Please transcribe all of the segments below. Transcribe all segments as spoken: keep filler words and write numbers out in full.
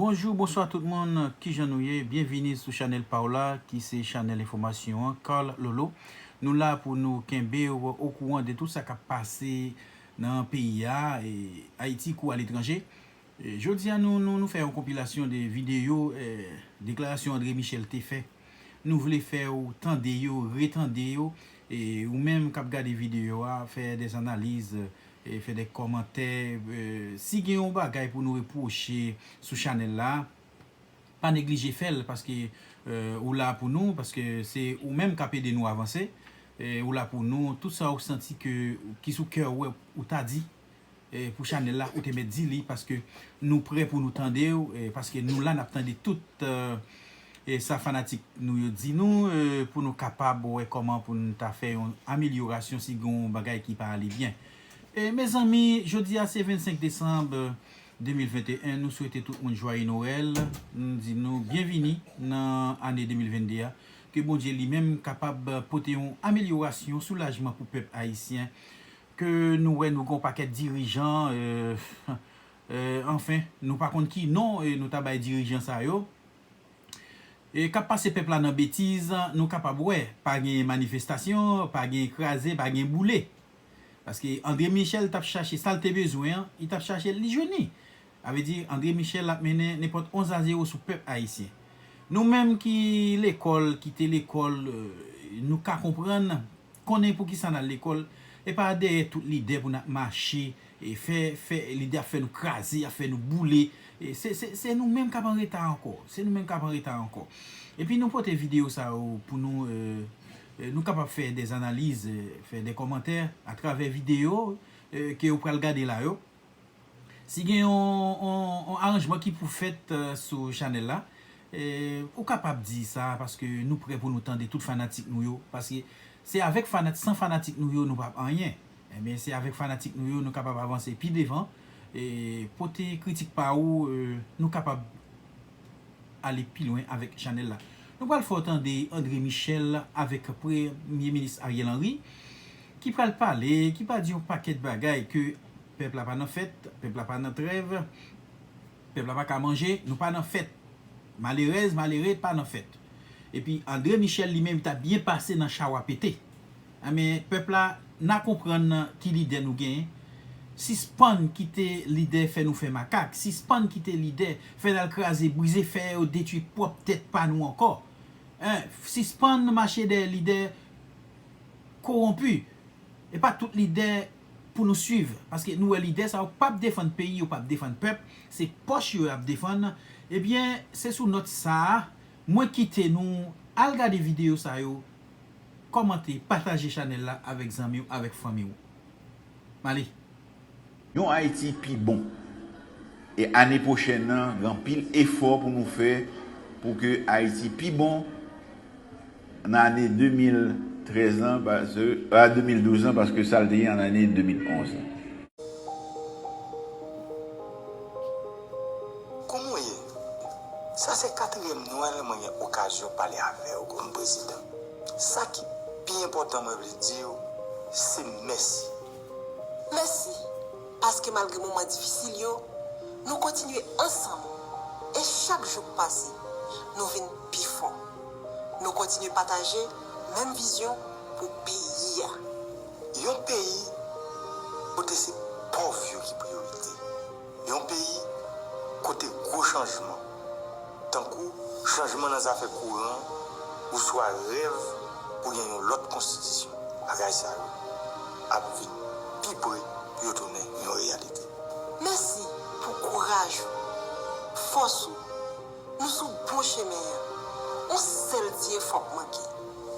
Bonjou, bonswa tout moun, kijan nou ye? Byenvini sou chanèl pa w la, ki se chanèl enfòmasyon an, Carl Lolo. Nou la pou nou kenbe w okouran de tout sa k ap pase nan peyi a, e Ayiti kou aletranje. E jodi a, nou, nou, nou fè yon konpilasyon de videyo, e, deklarasyon André Michel te fè. Nou vle fè w tande yo, retande yo, e ou menm k ap gade videyo a, fè de analiz, e fè de kòmantè, e si gen yon bagay pou nou repwoche sou chanèl la, pa neglije fè l, paske, e, ou la pou nou, paske se ou menm k ap ede nou avanse, e ou la pou nou, tout sa ou santi ke, ki sou kè w, ou ta di, e, pou chanèl la, ou te mèt di li, paske nou prè pou nou tande w, e, paske nou la, n ap tande tout, e, e, sa fanatik nou yo di nou, e, pou nou kapab wè kòman pou nou ta fè yon amelyorasyon si gen yon bagay ki pa ale byen. E, mezanmi, jodi a se vennsenk desanm de mil venteyen, nou swete tout moun jwaye Nwèl, nou di nou byenvini nan ane de mil vennde a, ke Bondye li menm kapab pote yon amelyorasyon, soulajman pou pèp ayisyen, ke nou wè nou gon pakèt dirijan, e, e, anfen, nou pa konn ki non, e, nou ta bay dirijan sa yo. E k ap pase pèp la nan betiz, nou kapab wè, pa gen manifestasyon, pa gen kraze, pa gen boule. Paske André Michel t ap chache sa l te bezwen an, li t ap chache l, li jwenn li. Sa vle di, André Michel ap mennen nenpòt onz a zewo sou pèp ayisyen. Nou menm ki lekòl, ki te lekòl, e, nou ka konprann, konnen poukisa n al lekòl, e pa dèyè tout lidè pou n ap mache, e fè, fè, lidè ap fè nou kraze, ap fè nou boule. E se, se, se nou menm k ap an reta ankò. Se nou menm k ap an reta ankò. Epi nou pote videyo sa yo pou nou, e, e, nou kapab fè de analiz, e, fè de kòmantè atravè videyo, e, ke w pral gade la yo. Si gen yon, yon, yon aranjman ki pou fèt, e, sou chanèl la, e, ou kapab di sa, paske nou prè pou nou tande tout fanatik nou yo, paske se avèk fanat-, san fanatik nou yo, nou p ap anyen. Ebyen, se avèk fanatik nou yo, nou kapab avanse pi devan, e, pote kritik pa ou, e, nou kapab ale pi lwen avèk chanèl la. Nou pral fè w tande André Michel avèk Premye Minis Ariel Henry, ki pral pale, ki pral di yon pakèt bagay ke pèp la pa nan fèt, pèp la pa nan trèv, pèp la pa ka manje, nou pa nan fèt. Malerèz, malere pa nan fèt. Epi André Michel li menm, li ta byen pase nan chawa pete. Enben, pèp la, n a konprann ki lidè nou genyen. Sispann kite lidè fè nou fè makak. Sispann kite lidè fè n al kraze, brize, fè yo detwi pwòp tèt pa nou ankò. Hein, sispann mache dèyè lidè kowonpi. E pa tout lidè pou nou swiv. Paske nou wè lidè sa yo p ap defann peyi, yo p ap defann pèp. Se pòch yo y ap defann. Ebyen, se sou nòt sa a, mwen kite nou al gade videyo sa yo, kòmante, pataje chanèl la avèk zanmi w, avèk fanmi w. M ale. Yon Ayiti pi bon. E ane pwochèn nan, gen anpil efò pou nou fè pou ke Ayiti pi bon nan ane de mil trèz lan, paske, a, de mil douz lan, paske sa l te ye an ane de mil onz lan. Kòman w ye? Sa se katriyèm Nwèl mwen gen okazyon pale avè w kòm prezidan. Sa ki pi enpòtan mwen vle di w, se mèsi. Mèsi, paske malgre moman difisil yo, nou kontinye ansanm, e chak jou k pase, nou vin pi fò. Nou kontinye pataje menm vizyon pou peyi a. Yon peyi kote se pòv yo ki priyorite. Yon peyi kote gwo chanjman, tankou chanjman nan zafè kouran, oswa rèv pou gen yon lòt konstitisyon. Bagay sa yo ap vin pi pre pou yo tounen yon reyalite. Mèsi pou kouraj ou, fòs ou. Nou sou bon chemen an. Yon sèl ti efò k manke.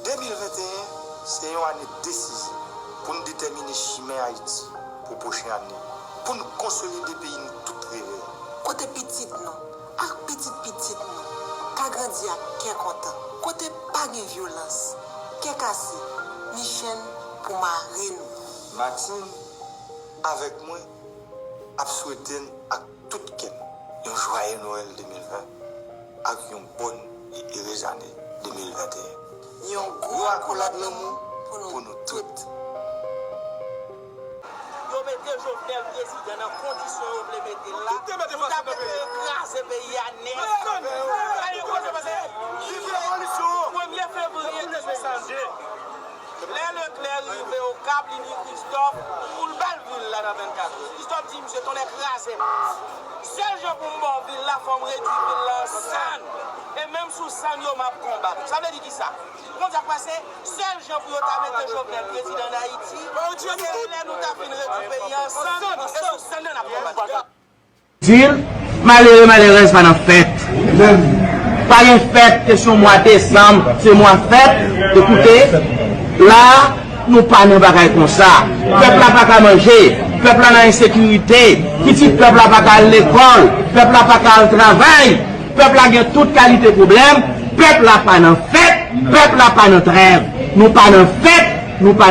De mil venteyen se yon ane desizyon pou n detèmine chimen Ayiti pou pwochen ane, pou n konsolide peyi n tout revè. Kote pitit nou ak pitit pitit nou ka grandi ak kè kontan, kote pa gen vyolans, kè kase, ni chenn pou mare nou. Martine, avèk mwen, ap swete n ak tout kè m yon jwaye Nwèl de mil ven ak yon bòn e erez ane de mil venteyen. Yon gwo akolad lanmou pou nou tout. Yo Mete Jovenel prezidan nan kondisyon yo vle mete l la, nou t ap mete yo kraze peyi a nèt. Gade kote pase. Premye fevriye mil sis san de, lè Leclerc rive Okap, li di Christophe pou l ba l vil la nan vennkat è. Christophe di misye, tonnè kraze m. Sèl jan pou m ba w vil la, fò m redwi vil la an sann. E menm sou sann yo, m ap konbat. Sa vle di kisa? Konn sa k pase? Sèl jan pou yo ta mete Jovenel prezidan Dayiti, se lè nou ta fin redwi peyi a an sann, e sou sann nan n ap konbat. Di l, malere, malerèz pa nan fèt. Pa gen fèt, kesyon mwa desanm, se mwa fèt. Ekoute, la, nou pa nan bagay konsa. Pèp la pa ka manje, pèp la nan ensekirite, pitit pèp la pa ka al lekòl, pèp la pa ka al travay, pèp la gen tout kalite pwoblèm, pèp la pa nan fèt, pèp la pa nan trèv. Nou pa nan fèt, nou pa